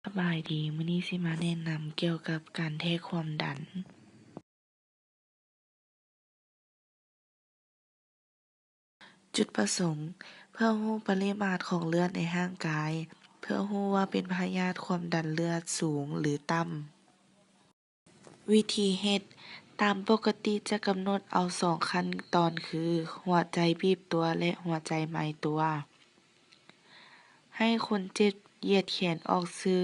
ສະບາຍດີ, ມື້ນີ້ຊິມາແນະນຳກ່ຽວກັບການແທກຄວາມດັນ. ຈຸດປະສົງ, ເພື່ອຮູ້ປະລິມານຂອງເລືອດໃນຮ່າງກາຍ, ເພື່ອຮູ້ວ່າເປັນພະຍາດຄວາມດັນເລືອດສູງ ຫຼື ຕ່ຳ. ວິທີເຮັດ, ຕາມປົກກະຕິຈະກຳນົດເອົາສອງຂັ້ນຕອນຄື ຫົວໃຈບີບຕົວ ແລະ ຫົວໃຈໝາຍຕົວ. ໃຫ້ຄົນເຈັບຢຽດແຂນອອກຊື່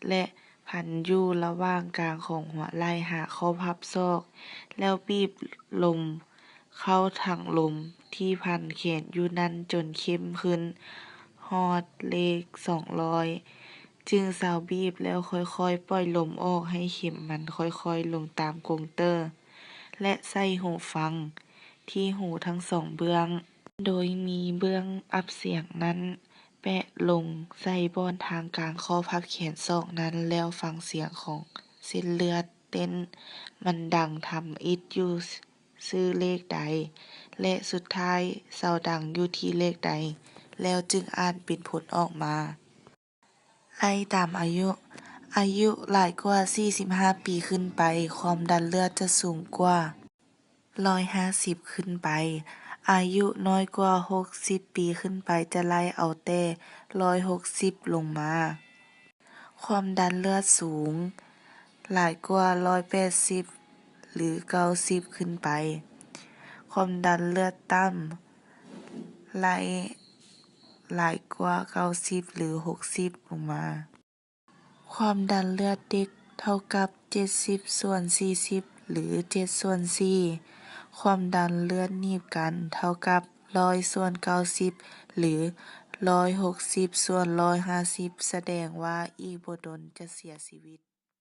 ແລະ ພັນຢູ່ລະຫວ່າງກາງຂອງຫົວໄຫຼ່ຫາຂໍ້ພັບສອກ, ແລ້ວບີບລົມເຂົ້າຖັງລົມທີ່ພັນແຂນຢູ່ນັ້ນຈົນເຂັ້ມຂຶ້ນຮອດເລກສອງຮ້ອຍ. ຈຶ່ງເຊົາບີບແລ້ວຄ່ອຍໆປ່ອຍລົມອອກໃຫ້ເຂັມມັນຄ່ອຍໆລົງຕາມກົງເຕີ ແລະ ໃສ່ຫູຟັງທີ່ຫູທັງສອງເບື້ອງ, ໂດຍມີເບື້ອງອັບສຽງນັ້ນແປະລົງໃສ່ບ່ອນທາງກາງຂໍ້ພັບແຂນສອກນັ້ນ ແລ້ວຟັງສຽງຂອງເສັ້ນເລືອດເຕັ້ນ ມັນດັງທຳອິດຢູ່ຊື່ເລກໃດ ແລະ ສຸດທ້າຍເຊົາດັງຢູ່ທີ່ເລກໃດ ແລ້ວຈຶ່ງອ່ານເປັນຜົນອອກມາ. ໄລ່ຕາມອາຍຸ. ອາຍຸຫຼາຍກວ່າສີ່ສິບຫ້າປີຂຶ້ນໄປ, ຄວາມດັນເລືອດຈະສູງກວ່າຮ້ອຍຫ້າສິບຂຶ້ນໄປ. ອາຍຸນ້ອຍກວ່າຫົກສິບປີຂຶ້ນໄປ ຈະໄລ່ເອົາແຕ່ຮ້ອຍຫົກສິບລົງມາ. ຄວາມດັນເລືອດສູງ ຫຼາຍກວ່າຮ້ອຍແປດສິບ ຫຼື ເກົ້າສິບຂຶ້ນໄປ. ຄວາມດັນເລືອດຕ່ຳ ໄລ່ຫຼາຍກວ່າເກົ້າສິບ ຫຼື ຫົກສິບລົງມາ. ຄວາມດັນເລືອດເດັກເທົ່າກັບເຈັດສິບສ່ວນສີ່ສິບ ຫຼື ເຈັດສ່ວນສີ່. ຄວາມດັນເລືອດໜີບກັນເທົ່າກັບຮ້ອຍສ່ວນເກົ້າສິບ ຫຼື ຮ້ອຍຫົກສິບສ່ວນຮ້ອຍຫ້າສິບ, ສະແດງວ່າອີກບໍ່ດົນຈະເສຍຊີວິດ.